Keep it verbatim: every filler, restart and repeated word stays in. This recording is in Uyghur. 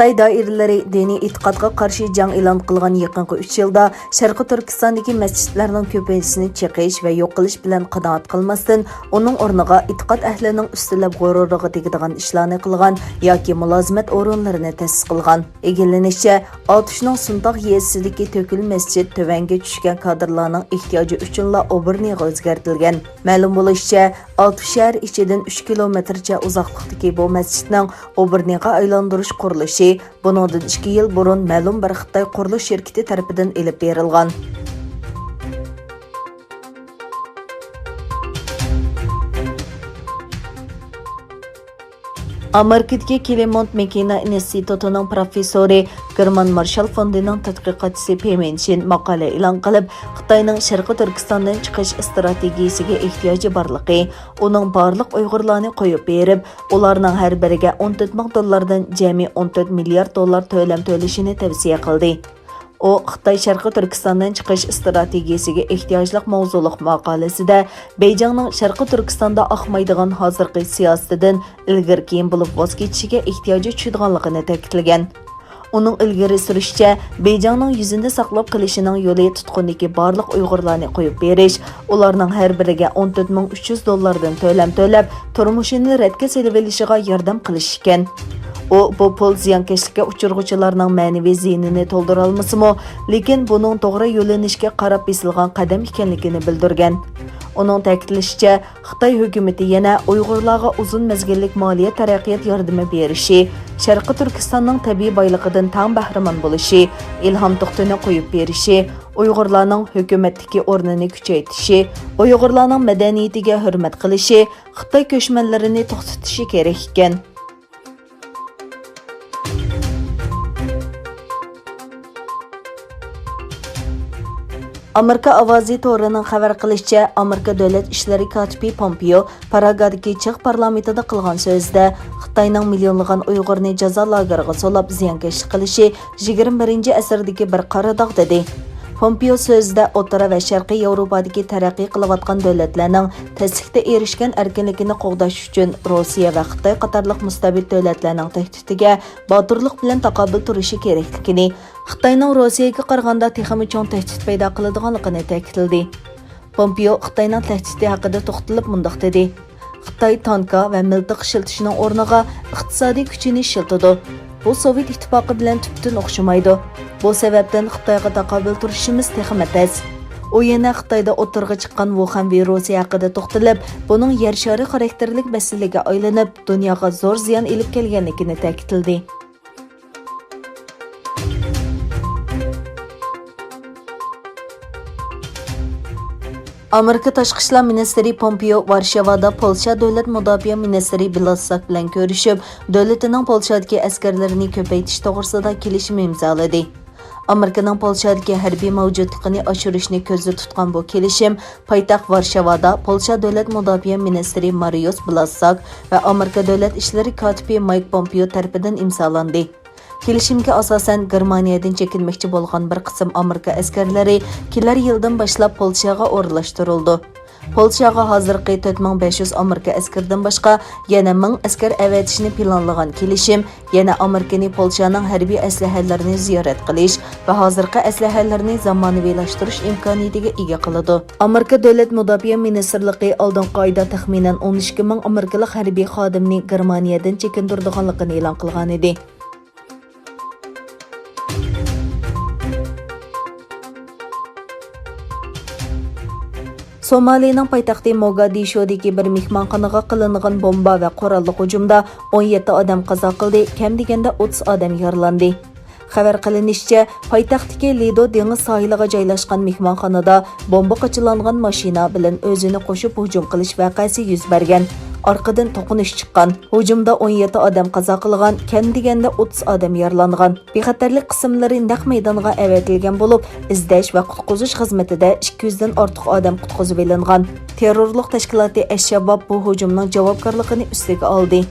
خىتاي دائىرىلىرى دىنىي ئېتىقادقا قارشى جەڭ ئېلان قىلغان يېقىنقى ئۈچ يىلدا شەرقىي تۈركىستاندىكى مەسچىتلەرنىڭ كۆپىنچىسىنى چېقىش ۋە يوق قىلىش بىلەن قانائەت قىلماستىن، ئۇنىڭ ئورنىغا ئېتىقاد ئەھلىنىڭ ئۈستىلەپ غۇرۇرىغا تېگىدىغان ئىشلارنى قىلغان ياكى مۇلازىمەت ئورۇنلىرىنى تەسىس قىلغان. ئىگىلىنىشىچە، ئاتۇشنىڭ سۇنتاغ يېزىسىدىكى تۆكۈل مەسچىت تۆۋەنگە چۈشكەن كادىرلارنىڭ ئېھتىياجى ئۈچۈنلا ئوبورنىغا ئۆزگەرتىلگەن. مەلۇم بولۇشىچە، ئاتۇش شەھەر ئىچىدىن ئۈچ كىلومېتىرچە ئۇزاقلىقتىكى بۇ مەسچىتنىڭ ئوبورنىغا ئايلاندۇرۇش قۇرۇلۇشى بۇنىڭدىن ئىككى يىل بۇرۇن مەلۇم بىر خىتاي قۇرۇلۇش شىركىتى تەرىپىدىن ئېلىپ بېرىلغان. ئامېرىكىدىكى كلېمونت ماكېنا ئىنستىتۇتىنىڭ پروفېسسورى، گېرمان مارشال فوندىنىڭ تەتقىقاتچىسى پېي مىنشىن ماقالە ئېلان قىلىپ، خىتاينىڭ شەرقىي تۈركىستاندىن چىقىش ئىستراتېگىيىسىگە ئېھتىياجى بارلىقى، ئۇنىڭ بارلىق ئۇيغۇرلارنى قويۇپ بېرىپ، ئۇلارنىڭ ھەر بىرىگە ئون تۆت مىڭ دوللاردىن جەمئىي ئون تۆت مىليارد دوللار تۆلەم تۆلىشىنى تەۋسىيە قىلدى. ئۇ خىتاي شەرقىي تۈركىستاندىن چىقىش ئىستراتېگىيىسىگە ئېھتىياجلىق ماۋزۇلۇق ماقالىسىدە، بېيجىڭنىڭ شەرقىي تۈركىستاندا ئاقمايدىغان ھازىرقى سىياسىتىدىن ئىلگىرى كېيىن بولۇپ ۋاز كېچىشىگە ئېھتىياجى چۈشىدىغانلىقىنى تەكىتلىگەن. ئۇنىڭ ئىلگىرى سۈرۈشىچە، بېيجىڭنىڭ يۈزىنى ساقلاپ قېلىشىنىڭ يولى تۇتقۇندىكى بارلىق ئۇيغۇرلارنى قويۇپ بېرىش، ئۇلارنىڭ ھەر بىرىگە ئون تۆت مىڭ ئۈچ يۈز دوللاردىن تۆلەم تۆلەپ، تۇرمۇشىنى رەتكە سېلىۋېلىشىغا ياردەم قىلىش ئىكەن. ئۇ بۇ پۇل زىيانكەشلىككە ئۇچرىغۇچىلارنىڭ مەنىۋى زىيىنىنى تولدۇرالمىسىمۇ، لېكىن بۇنىڭ توغرا يۆنىلىشكە قاراپ بېسىلغان قەدەم ئىكەنلىكىنى بىلدۈرگەن. ئۇنىڭ تەكىتلىشىچە، خىتاي ھۆكۈمىتى يەنە ئۇيغۇرلارغا ئۇزۇن مەزگىللىك مالىيە تەرەققىيات ياردىمى بېرىشى، شەرقىي تۈركىستاننىڭ تەبىئىي بايلىقىدىن تەڭ بەھرىمەن بولۇشى، ئىلھام توختىنى قويۇپ بېرىشى، ئۇيغۇرلارنىڭ ھۆكۈمەتتىكى ئورنىنى كۈچەيتىشى، ئۇيغۇرلارنىڭ مەدەنىيىتىگە ھۆرمەت قىلىشى، خىتاي كۆچمەنلىرىنى توختىتىشى كېرەك ئىكەن. ئامېرىكا ئاۋازى تورىنىڭ خەۋەر قىلىشىچە، ئامېرىكا دۆلەت ئىشلىرى كاتىپى پومپېئو پراگادىكى چېخ پارلامېنتىدا قىلغان سۆزىدە، خىتاينىڭ مىليونلىغان ئۇيغۇرنى جازا لاگېرىغا سولاپ زىيانكەشلىك قىلىشى يىگىرمە بىرىنچى ئەسىردىكى بىر قارا داغ، دېدى. پومپېئو سۆزىدە ئوتتۇرا ۋە شەرقىي ياۋروپادىكى تەرەققىي قىلىۋاتقان دۆلەتلەرنىڭ تەسلىكتە ئېرىشكەن ئەركىنلىكىنى قوغداش ئۈچۈن روسىيە ۋە خىتاي قاتارلىق مۇستەبىت دۆلەتلەرنىڭ تەھدىتىگە باتۇرلۇق بىلەن تاقابىل تۇرۇشى كېرەكلىكىنى، خىتاينىڭ روسىيەگە قارىغاندا تېخىمۇ چوڭ تەھدىت پەيدا قىلىدىغانلىقىنى تەكىتلىدى. پومپېئو خىتاينىڭ تەھدىتى ھەققىدە توختىلىپ مۇنداق دېدى: خىتاي تانكا ۋە مىلتىق ئىشلىتىشنىڭ ئورنىغا ئىقتىسادىي كۈچىنى ئىشلىتىدۇ. بۇ سوۋېت ئىتتىپاقى بىلەن تۈپتىن ئوخشىمايدۇ. بۇ سەۋەبتىن خىتايغا تاقابىل تۇرۇشىمىز تېخىمۇ تەس. ئۇ يەنە خىتايدا ئوتتۇرىغا چىققان ۋۇخەن ۋىرۇسى ھەققىدە توختىلىپ، بۇنىڭ يەر شارى خاراكتېرلىك مەسىلىگە ئايلىنىپ، دۇنياغا زور زىيان ئېلىپ كەلگەنلىكىنى تەكىتلىدى. ئامېرىكا تاشقى ئىشلار مىنىستىرى پومپېئو ۋارشاۋادا پولشا دۆلەت مۇداپىئە مىنىستىرى بلاسساك بىلەن كۆرۈشۈپ، دۆلىتىنىڭ پولشادىكى ئەسكەرلىرىنى كۆپەيتىش توغرىسىدا كېلىشىم ئىمزالىدى. ئامېرىكىنىڭ پولشادىكى ھەربىي مەۋجۇتلۇقىنى ئاشۇرۇشنى كۆزدە تۇتقان بۇ كېلىشىم پايتەخت ۋارشاۋادا پولشا دۆلەت مۇداپىئە مىنىستىرى مارىيۇس بلاسساك ۋە ئامېرىكا دۆلەت ئىشلىرى كاتىپى مايك پومپېئو تەرىپىدىن ئىمزالاندى. كېلىشىمگە ئاساسەن، گېرمانىيەدىن چېكىنمەكچى بولغان بىر قىسىم ئامېرىكا ئەسكەرلىرى كېلەر يىلدىن باشلاپ پولشاغا ئورۇنلاشتۇرۇلىدۇ. پولشاغا ھازىرقى تۆت مىڭ بەش يۈز ئامېرىكا ئەسكىرىدىن باشقا يەنە مىڭ ئەسكەر ئەۋەتىشنى پىلانلىغان كېلىشىم يەنە ئامېرىكىنى پولشانىڭ ھەربىي ئەسلىھەلىرىنى زىيارەت قىلىش ۋە ھازىرقى ئەسلىھەلىرىنى زامانىۋىلاشتۇرۇش ئىمكانىيىتىگە ئىگە قىلىدۇ. ئامېرىكا دۆلەت مۇداپىئە مىنىستىرلىقى ئالدىنقى ئايدا تەخمىنەن ئون ئىككى مىڭ ئامېرىكىلىق ھەربىي خادىمنى گېرمانىيەدىن چېكىندۈرىدىغانلىقىنى ئېلان قىلغانىدى. سومالىنىڭ پايتەختى موگادىشۇدىكى بىر مېھمانخانىغا قىلىنغان بومبا ۋە قوراللىق ھۇجۇمدا ئون يەتتە ئادەم قازا قىلدى، كەم دېگەندە ئوتتۇز ئادەم يارىلاندى. خەۋەر قىلىنىشىچە، پايتەختتىكى لىدو دېڭىز ساھىلىغا جايلاشقان مېھمانخانىدا بومبا قاچىلانغان ماشىنا بىلەن ئۆزىنى قوشۇپ ھۇجۇم قىلىش ۋەقەسى يۈز بەرگەن. ئارقىدىن توقۇنۇش چىققان. ھۇجۇمدا ئون يەتتە ئادەم قازا قىلغان، كەم دېگەندە ئوتتۇز ئادەم يارىلانغان. بىخەتەرلىك قىسىملىرى نەق مەيدانغا ئەۋەتىلگەن بولۇپ، ئىزدەش ۋە قۇتقۇزۇش خىزمىتىدە ئىككى يۈزدىن ئارتۇق ئادەم قۇتقۇزۇۋېلىنغان. تېررورلۇق تەشكىلاتى ئەش شاباب بۇ ھۇجۇمنىڭ جاۋابكارلىقىنى ئۈستىگە ئالدى.